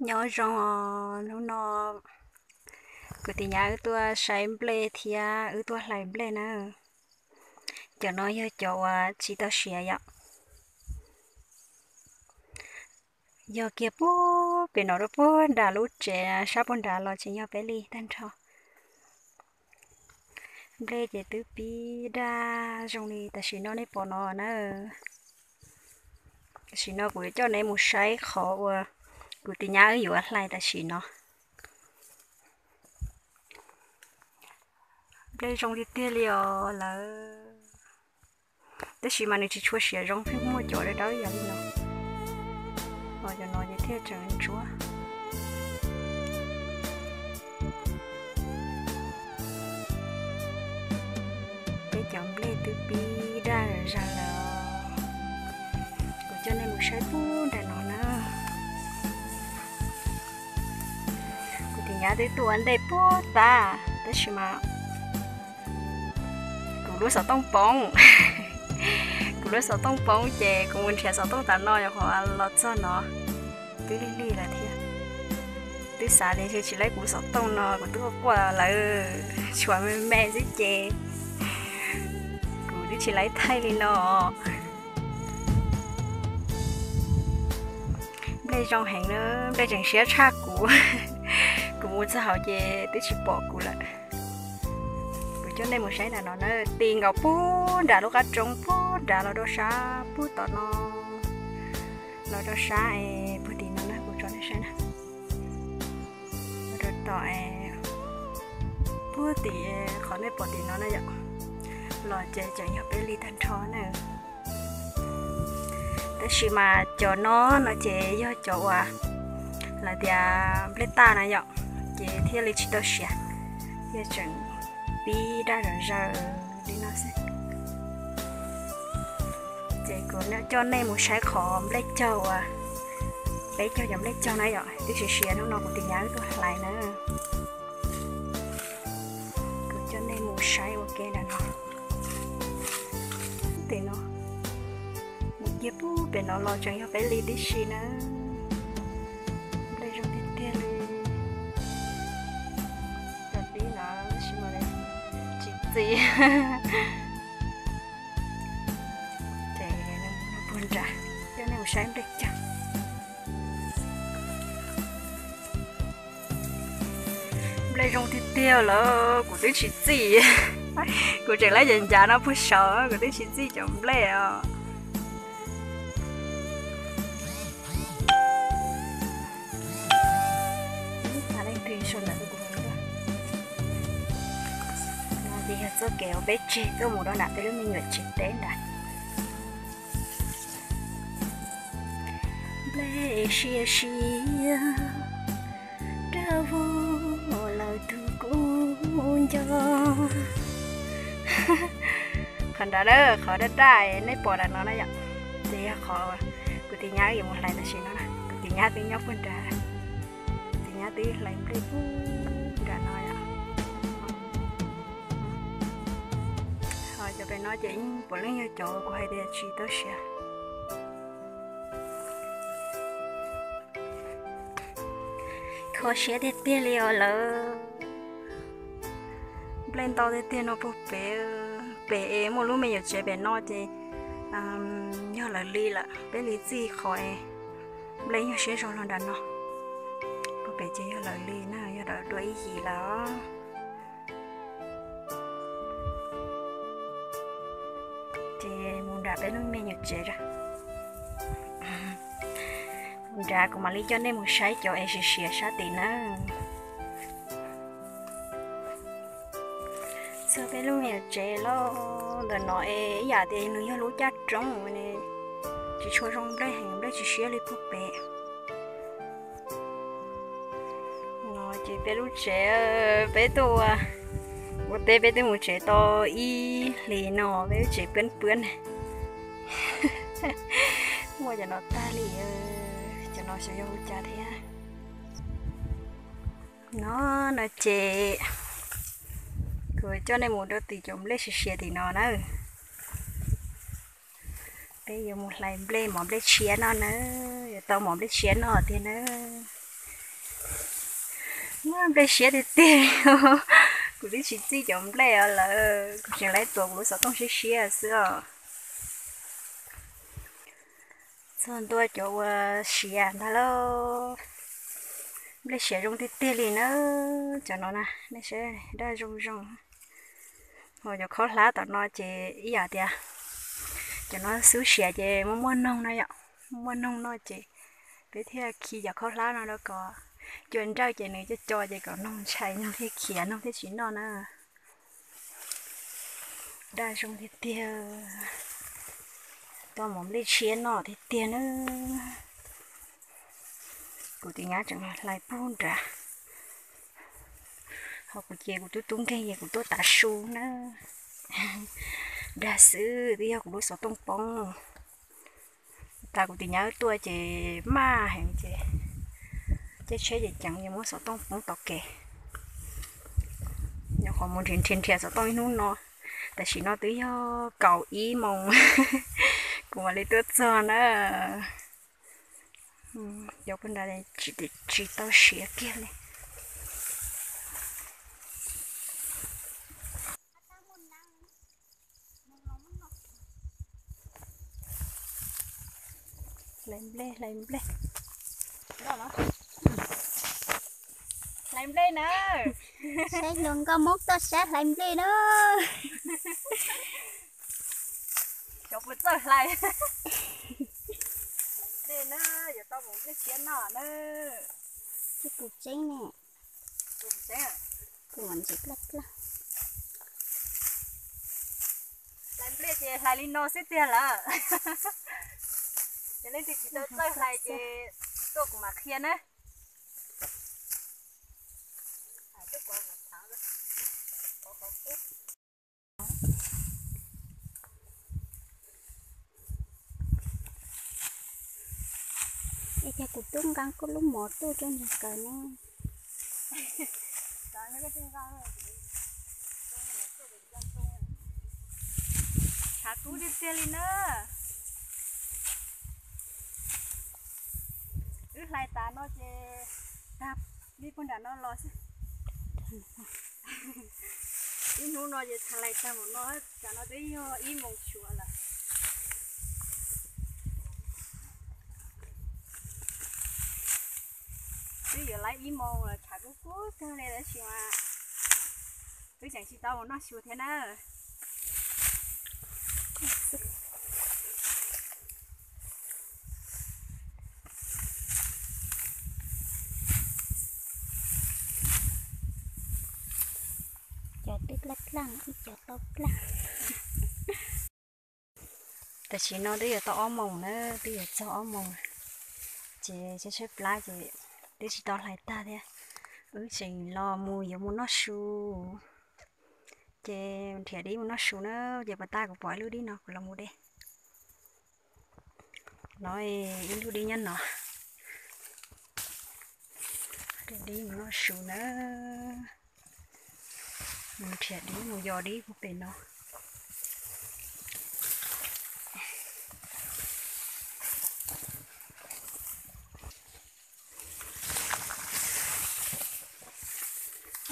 Nyob zoo os, hnub no kuv tus nyab wb tuaj saib nplej thiab wb tuaj hlais nplej na. Cov no yog cov uas tsis tau siav yom. Yog kiag puag pem no rau puag nram lub tsev sab puag nrad los tseem yog peb li tag nrho. Nplej ces twb pib daj zoo li tam sim no nej pom no na. Tam sim no kuv yuav coj nej mus saib qhov uas kuv tus nyab wb yuav hlais tam sim no. Nplej zoo tiag tiag li os lawv. Tab sis mas nws tsis tshua siav zoo, pheej muaj cov dawb dawb yam li no. Ho cov no ces thiaj tseem ntsuab. Peb cov nplej twb pib daj zawg lawm. Kuv coj nej mus saib puag nram no na. Kuv tus nyab twb tuaj ua ntej puag tas, tab sis mas kuv lub xov tooj poob. Kuv lub xov tooj poob ces kuv mus nrhiav xov tooj tas no, yog qhov los txog no twb lig lig lawm thiab. Twb xav tias tsis laib kuv xov tooj no kuv twb quaj quaj lawm, tshuav me me xwb ces kuv twb tsis laib thaij li no. Nplej zoo heev na, nplej tseem siab tshaj kuv. Kuv mus txog hauv ces twb tsis pom kuv lawm. Kuv coj nej mus saib nram no na, ti nkaus puag nram lub qab roob puag nrad los rau sab puag tom no, los rau sab es puag tim no na, kuv tso nej saib na. Los rau tom es puag tim qhov nej pom tim no na yom, los ces tseem yog peb li tag nrho na. Tab sis mas cov no no ces yog cov uas lawv tias nplej taj na yom, ces thiaj li tsis tau siav, thiaj tseem pib daj zawg zawg li no xwb. Ces kuv coj nej mus saib qhov nplej caug uas peb caug cov nplej caug na yom, twb siav siav hnub no kuv tus nyab wb tuaj hlais na. Kuv coj nej mus saib ua ke nram no. Tim no, mus kiag puag pem no los tseem yog peb li tib si na. Nplej zoo tiag tiag li. Cov dib no tab sis mas tsis txi. Ces puag nrad, coj nej mus saib nplej caug. Nplej zoo tiag tiag lawm, kuv twb tsis txij. Kuv tseem laib ces ncav no puag saud, kuv twb tsis txij cov nplej os. Leej twg sau ntawv rau kuv hauv no. No ces yog txoj kev uas peb tseg tuaj mus rau nram peb lub me nyuam tsev teb nrad. Nplej siav siav, dawb vog lawm tus kuj nco. Qhov nrad, qhov daj daj nej pom nram no na yom, ces yog qhov kuv tus nyab yuav mus hlais tam sim no na. Kuv tus nyab twb nyob puag nrad, kuv tus nyab twb hlais nplej puag nram no yom. Ho cov pem no ces yeej puav leej yog cov kuv hais tias tsis tau siav. Kho siab tiag tiag li os lawv. Nplej ntau tiag tiag no puag pem, pem es muaj lub me nyuam tsev pem no ces yog lawv li lawm, peb li txij qhov es nplej yog siab zog los nram no. Puag pem ces yog lawv li na, yog lawv dua ib yim lawm. Ces mus nram peb lub me nyuam tsev, mus nrad kuv mam li coj nej mus saib cov es siav siav sab tim na. Txog peb lub me nyuam tsev lawm ntawm no es ib yam tias nws yog lub caj roob ne, tsis tshua zoo nplej heev, nplej tsis siab li puag pem. No ces peb lub tsev, peb tuaj ua teb, peb twb mus tsev tau ib hlis no, peb lub tsev pwb pwb ne. Muaj cov no tag li, cov no xyov yog ua cas thiab. No, no ces kuv coj nej mus rau tim cov nplej siav siav tim no na. Peb yuav mus hlais nplej, mov nplej tshiab no na, yuav tau mov nplej tshiab no tiag na. Nplej siav tiag tiag. Kuv twb tsis txij cov nplej os lawm, kuv tseem laiv tuav kuv lub xov tooj siab siab xwb os. Txog ntua cov uas siav ntag lauj. Nplej siav zoo tiag tiag li na. Cov no na, nej saib daj zoo zoo. Ho cov khaub hlab tom no ces ib yam tias cov no xub siav ces muaj muaj noog no yom, muaj muaj noog no ces peb thiaj khi cov khaub hlab no rau kom cua nrawj ces nws co co ces kom noog ntshai noog thiaj khiav noog thiaj tsis noj na. Daj zoo tiag tiag. Tau mov nplej tshiab noj tiag tiag na. Kuv tus nyab tseem hlais pug nrad. Ho kuv ces kuv tub tub nkeeg es kuv tuaj tav su na. Dag xwb twb yog kuv lub xov tooj poob. Tas kuv tus nyab wb tuaj ces maj heev ces caij tsheb ces ceev ces muab xov tooj poob tom kev. Nyuam qhuav mus nrhiav nrhiav nrhiav xov tooj ib hnub no, tam sim no twb yog kaum ib moos kuv mam li tuaj txog na. Cov pug nrad tsis tau siav kiag li. Hlais nplej, hlais nplej. Hlais nplej na. Saib hluas nkauj Hmoob tuaj saib hlais nplej na. Cov puas txawj hlais. Hlais nplej na, yuav tau mus nplej siab noj na. Tsis pum tseeb ne. Pum tseeb. Pum ntsis plaj plaj. Hlais nplej ces hlais li no xwb tiag lawm. Ces leej twg tsis tau txawj hlais ces tuaj kuv mam qhia na. Es cas kuv twb nqa koj lub mov tuaj rau nws kaw ne. Tshav kub tiag tiag li na. Wb hlais tas no ces tag li puag nram no los xwb. Ib hnub no ces txhad hlais tag mus no, tsam no twb yog ib moos tshuav lawm. Twb yuav laib ib moos los tshav kub kub kawg li tab sis mas twb tseem tsis tau mus noj su thiab na. Cov twb plaj plaj, ib cov tau plaj. Tam sim no twb yuav tau ob moos na, twb yuav txog ob moos, ces tshaib tshaib plab ces twb tsis tau hlais tag thiab. Wb tseem los mus yuav mus noj su, ces nrhiav dib mus noj su na, ces pas tag kuv pom ib lub dib no kuv los mus de. No, ib lub dib nyob no, nrhiav dib mus noj su na. Mus nrhiav dib mus yos dib puag pem no.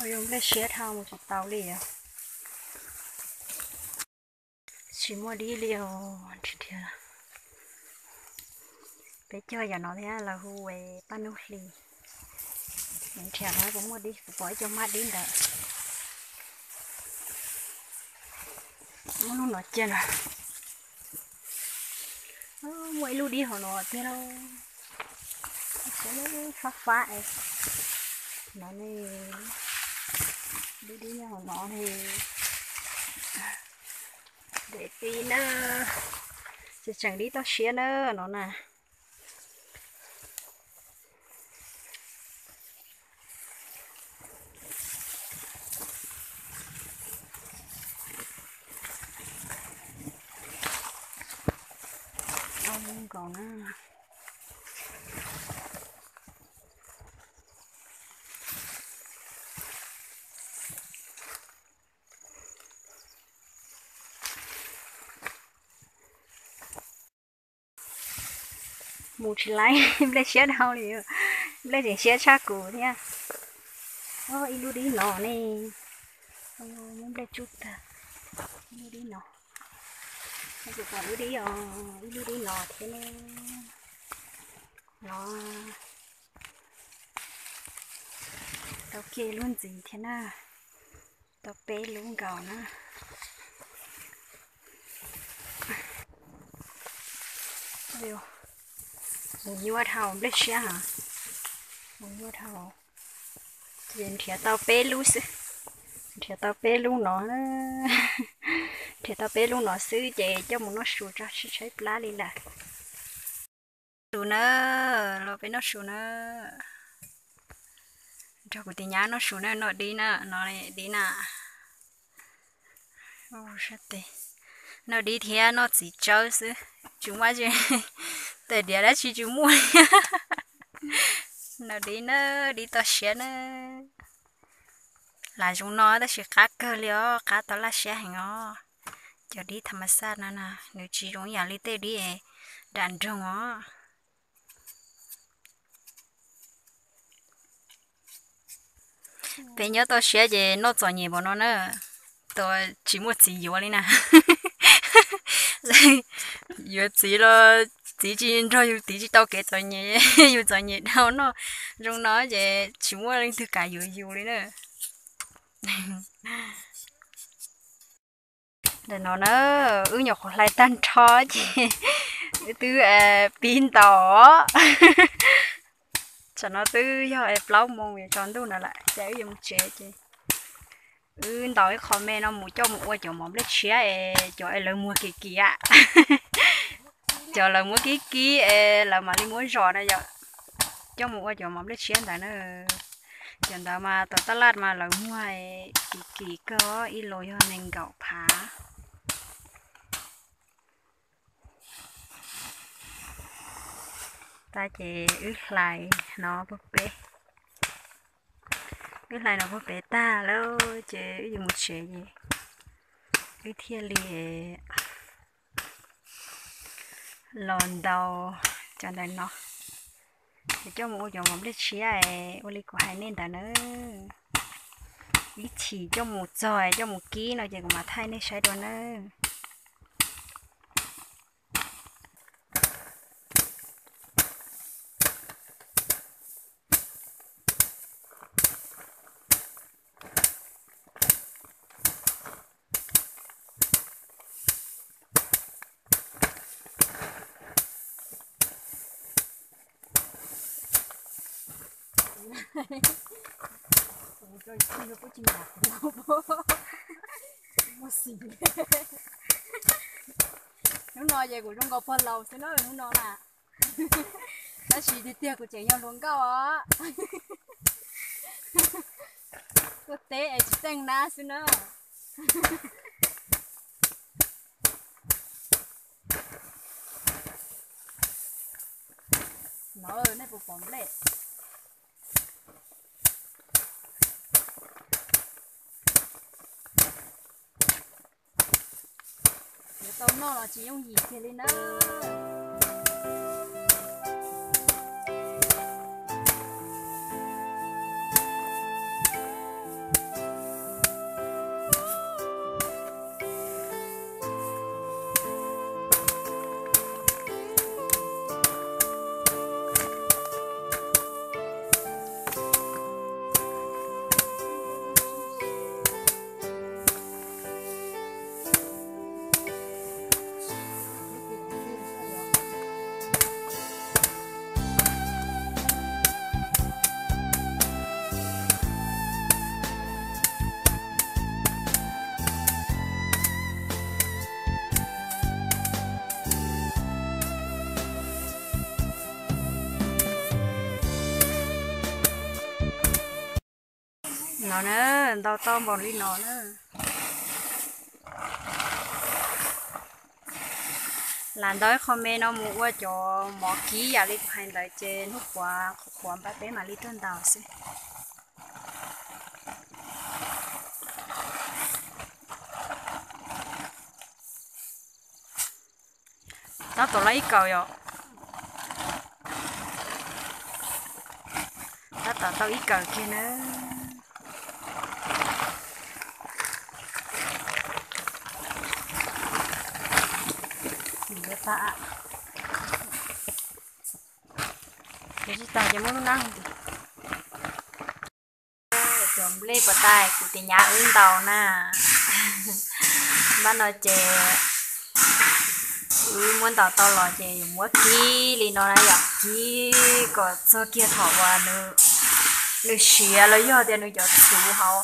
Ua zoo nplej siab dhau mus tsis tau li os. Tsis muaj dib li os, nrhiav nrhiav. Peb cog yam no thiab lawv hu ua paj nub hli. Nrhiav no puas muaj dib, kuv pom ib co mab dib ntawd. Muaj lub no cia na. Muaj ib lub dib hauv no tiag lauj. Fab fab es no ne, lub dib nyob hauv no ne. Dej ti na, tseem tseem dib toj siab na no na. Nkaus na. Mus tsis laib, nplej siab dhau li, nplej tseem siab tshaj kuv thiab. Ib lub dib no ne, muab nplej tsub tag. Ib lub dib no, kuv pom lub dib os, ib lub dib no thiab ne. No tau kiag lub ntxiv thiab na, tau peb lub nkaus na. Mus nyuaj dhau nplej siab hos, mus nyuaj dhau. Ces nrhiav tau peb lub xwb, nrhiav tau peb lub no, nrhiav tau peb lub no xwb ces coj mus noj su tso, tsis tshaib plab li lawm. Su na, los peb noj su na. Nrog kuv tis nyab noj su na, noj dib na, no dib na. Noj dib thiab noj txiv tsawb xwb, tsis muaj, tes diav dab tsi tsis muaj li. Noj dib na, dib toj siab na. Lam zoo no tab sis qab kawg li os, qab tau laj siab heev os. Cov dib tham mas xaj no na, nws tsis zoo ib yam li tej dib dam nroog os. Peb nyob toj siab ces noj txom nyem npaum no na, tsis muaj txiv yuav li na. Yuav txiv los txiv tsis nrog yus, txiv tsis tau kev txom nyem, yus txom nyem dhau noj. Zoo no ces tsis muaj leej twg kam yuav yus li na. Ntawm no na, wb nyuam qhuav hlais tag nrho ces wb twb pib ntaus. Tsam no twb yog plaub moos yuav tsaus ntuj no lawm ces wb yuav mus tsev ces wb ntaus ib qho me no mus coj mus ua cov mov nplej tshiab es cov es lawv muag kim kim a. Cov lawv muab kib kib es lawv mam li muab zom na yom. Coj mus ua cov mov nplej tshiab ntawd na. Cov ntawd mas tom taj laj mas lawv muag kim kim kawg, ib los yog nees nkaum phav. Tag ces wb hlais no puag pem, wb hlais no puag pem tag lawm ces wb yuav mus tsev ces wb thiaj li los ntaus cov ntawm no, es coj mus ua cov mov nplej tshiab ua li kuv hais nej ntawd na. Ib chim coj mus txog coj mus kib no ces kuv mam thaij nej saib dua nawb. Hnub no ces kuv zoo nkaus pog laus xwb na hnub no na. Tab sis tiag tiag kuv tseem yog hluas nkauj os. Tuaj teb es tsis txeej nab xwb na. No nej puas pom nplej? Yuav tau noj los tsis yooj yim kiag li na. No na, ntaus tau npaum li no na. Lam ntaus ib qho me no mus ua cov mov kib yam li kuv hais ntawd ces hnub qhuav qhuav qhuav npab peb mam li tuaj ntaus xwb. Tab tom lawm ib kawm yom. Tab tom tau ib kawm kiag nawb. Tag, tsis tag ces muab lub nab. Cov nplej puas tag kuv tias nyab wb ntaus na. Npaj no ces wb muab ntaus tau los ces yuav muab kib li no na yom, kib kom txog kiag thaum uas nws siav los yog tias nws cov txhuv hauv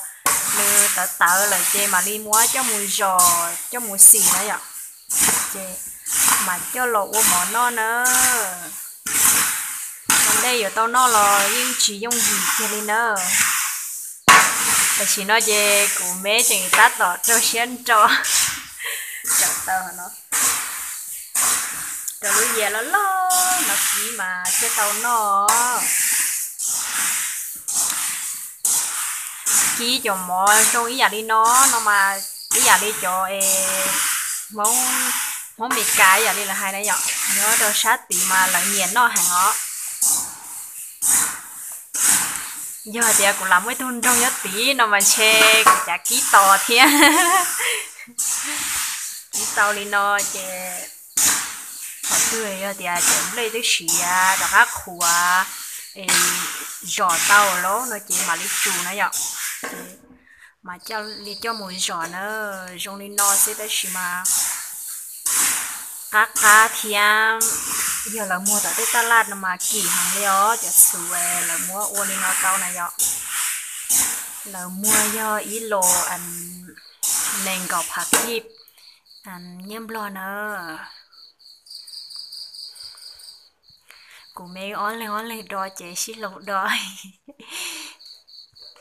nws tawv tawv lawm ces mam li muab coj mus zom coj mus xim na yom. Ces mam coj los ua mov noj na. Ua ntej yuav tau noj los yeej tsis yooj yim kiag li na. Tam sim no ces kuv me tseem tab tom rau siab nro, rau taw no, rau lub yias loj loj no kib mas thiaj tau noj. Kib cov mov zoo ib yam li no, no mas ib yam li cov es Hmoob, Hmoob Meskas ib yam li lawv hais na yom, nyob rau sab tid mas lawv nyiam noj heev os. Yog tias kuv lam muaj ib tug nroog nyob tid no mas ntshe kuv cav kib tos thiab. Kib tau li no ces thaum twg yog tias cov nplej twb siav rov qab qhuav es zom tau lawm no ces mam li tsus na yom. Ces mam coj li coj mus zom na, zoo li no xwb tab sis mas qab qab thiab. Yog lawv muag tom tej taj laj no mas kim heev li os, cov txhuv lawv muab ua li no tau na yom. Lawv muag yog ib los nees nkaum phav kib nyiaj Nplog na. Kuv me ob leeg ob leeg do ces sib laug do.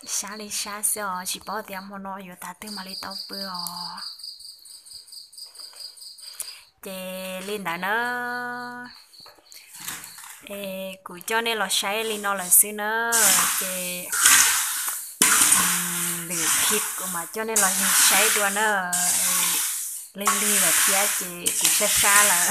Sab li sab xwb os, tsis paub tias hmo no yuav tav twg mam li tau pw os. Ces li ntawd na, es kuv coj nej los saib li no lawm xwb na. Ces lwm clip kuv mam coj nej los saib dua na. Lig lig lawm thiab ces kuv sab sab lawm.